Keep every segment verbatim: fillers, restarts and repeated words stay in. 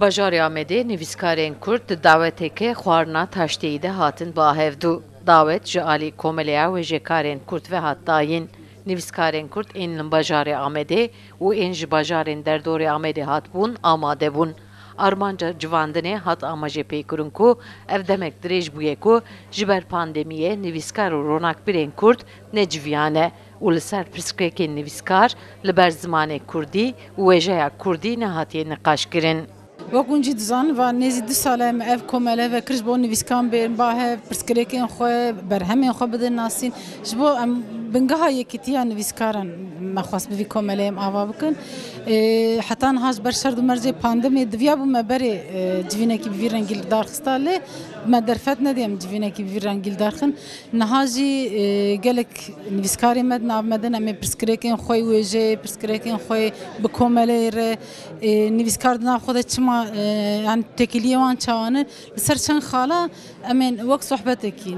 Bajarê Amedê nivîskarên Kurd di daweteke xwarina taşteyî de hatin bi ahevdû. Dawet ji alî Komeleya Wêjekarên Kurd ve hat dayîn. Nivîskarên Kurd ên li bajarê Amedê û ên ji bajarên derdorê Amedê hatbûn amade bûn. Armanca civandinê hat amajepêkirin ku ev demek dirêj bûye ku ji ber pandemiyê nivîskar û ronakbirên Kurd neciviyane û li ser pirsgirêkên nivîskar li ber zimanê Kurdî û wêjeya Kurdî nehatiye niqaşkirin. Wek hûn jî dizanin, va nêzî du sal e em ev komele vekir ji bo nivîskan bên ba hev, pirsgirêkên xwe, berhemên xwe bidin nasîn. Ji bo em bingeha yekîtiya nivîskaran me xwest bi vî komelê em ava bikin. Ê, heta niha ji ber şerd û mercê pandemiyê diviya bû me berê, e, civînekî bi vî rengî li dar xista, lê me derfet nediye em civînekî bi vî rengî li dar xin. Niha jî, e, gelek nivîskarê me di nav me din, em ê pirsgirêkên xwe yê wêjeyê, pirsgirêkên xwe yê bi komeleyê re, e, nivîskar di nav xwe de çima, e, yani têkiliyê wan çawan e, li ser çend xala em ê wek sohbetekî,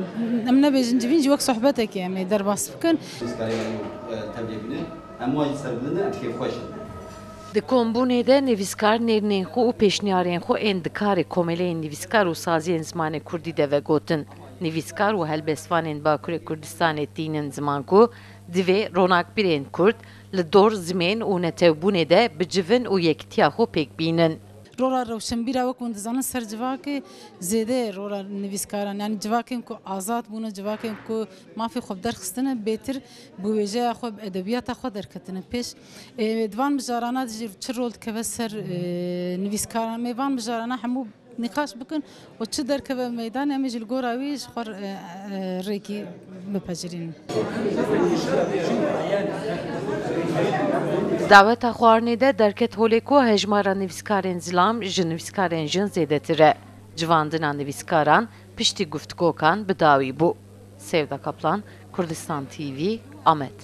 em nebêjin civîn jî, wek sohbetekî em ê derbas bikin. Nivîskarê me, e, tevlê bînin, em wan jî serbilind in, em kêfxweş in. Di kombûnê de nivîskar nêrînên xwe û pêşniyarên xwe ên di karê Komeleyên Nivîskar û Saziyên Zimanê Kurdî de vegotin. Nivîskar û helbestvanên Bakurê Kurdistanê tînin ziman ku divê ronakbirên Kurd li dor zimên û netewbûnê de bicivin û yekîtiya xwe pêk bînin. Rora rewşenbîra, wek hûn dizanin, ser civakê zêde ye rora nivîskaran. Yani civakên ku azad bûne, civakên ku mafê xwe bi derxistine, bêtir bi wêjeya xwe, bi edebiyata xwe derketine pêş. Ê, di van mijarana de jî çi rol dikeve ser, ê, nivîskaran? Em ê van mijarana hemû nîqaş bikin û çi derkeve meydanê, em ê jî li gora wî ji xwe, e, e, rêkî bipejirînin. Daweta xwarinê de derket holê ku hejmara nivîskarên zilam ji nivîskarên jin zêdetir e. Civandina nivîskaran piştî guftgokan bi dawî bû. Sevda Kaplan, Kurdistan T V, Amed.